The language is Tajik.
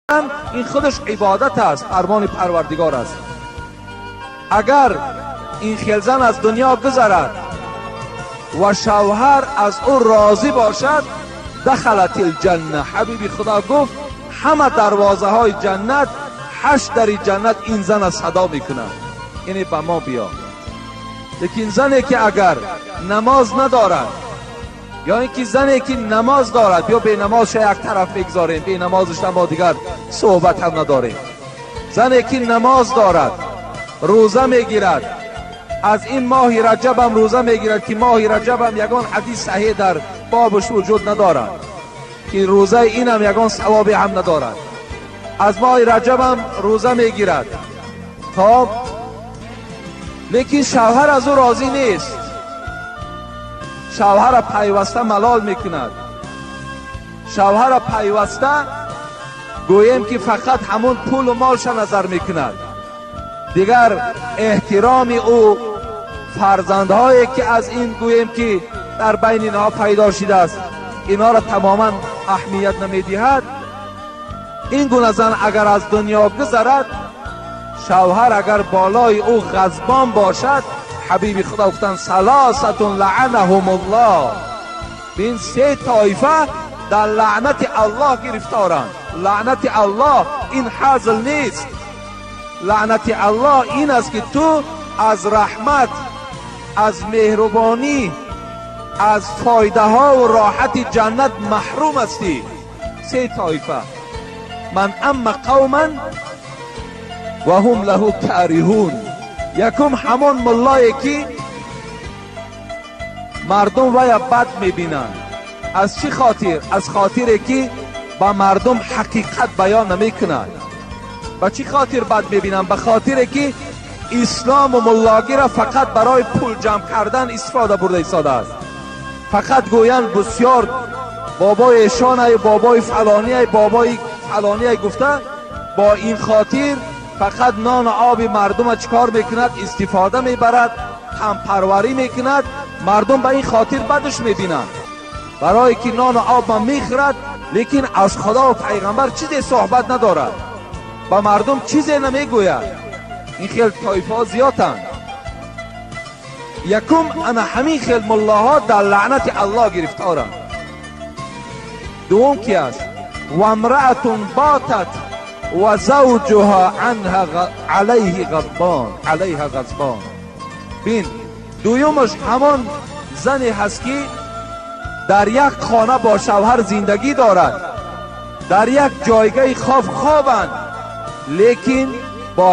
Ин худаш ибодат аст, фармони Парвардигор аст. Агар ин хел зан аз дунё гузарад ва шавҳар аз ӯ розӣ бошад, دخلت الجنة. Ҳабиби Худо гуфт: ҳама дарвозаҳои ҷаннат, ҳашт дари ҷаннат ин зана садо мекунад, ине ба мо биё. Лекин зане ки агар намоз надорад ё ин ки зане ки намоз дорад, биё бенамозша як тараф бигзорем, бенамозашта мо дигар суҳбат ҳам надорем. Зане ки намоз дорад, рӯза мегирад, аз ин моҳи Раҷабам рӯза мегирад, ки моҳи Раҷабам ягон ҳадис саҳеҳ дар бобаш вуҷуд надорад, ки рӯзаи инам ягон савобе ҳам надорад. Аз моҳи Раҷабам рӯза мегирад то, лекин шавҳар аз ӯ розӣ нест, шавҳара пайваста малол мекунад, шавҳара пайваста гӯем ки фақат ҳамун пулу молша назар мекунад, дигар эҳтироми ӯ, фарзандҳое ки аз ин гӯем ки дар байни инҳо пайдо шудааст, инҳоро тамоман аҳамият намедиҳад. Ин гуна зан агар аз дунё гузарад, шавҳар агар болои ӯ ғазбон бошад, Ҳабиби Худо гуфтанд: ثلاثة لعنهم الله. Бин, се тоифа дар лаънати Аллоҳ гирифторанд. Лаънати Аллоҳ ин ҳазл нест. Лаънати Аллоҳ ин аст, ки ту аз раҳмат, аз меҳрубонӣ, аз фоидаҳову роҳати ҷаннат маҳрум ҳастӣ. Се тоифа: من أم قوما وهم له كارهون. Якум, ҳамон муллое ки мардум вая бад мебинанд. Аз чӣ хотир? Аз хотире ки ба мардум ҳақиқат баён намекунад. Ба чӣ хотир бад мебинанд? Ба хотире ки ислому муллогиро фақат барои пул ҷамъ кардан истифода бурда истодааст. Фақат гӯянд бисёр бобои эшонай, бобои фалонияй, бобои фалонияй гуфта, бо ин хотир фақат нону оби мардума чӣ кор мекунад? Истифода мебарад, ҳампарварӣ мекунад. Мардум ба ин хотир бадаш мебинанд, барое ки нону обма мехӯрад, лекин аз Худову пайғамбар чизе суҳбат надорад, ба мардум чизе намегӯяд. Ин хел тоифаҳо зиёданд. Якум, ана ҳамин хел муллоҳо дар лаънати Аллоҳ гирифторанд. Дуввум ки аст? وامرأة باتت وزوجها عنها عليه غضبان، عليها غضبان. Бин, дуюмаш ҳамон зане ҳаст, ки дар як хона бо шавҳар зиндагӣ дорад, дар як ҷойгаи хоб хобанд, лекин бо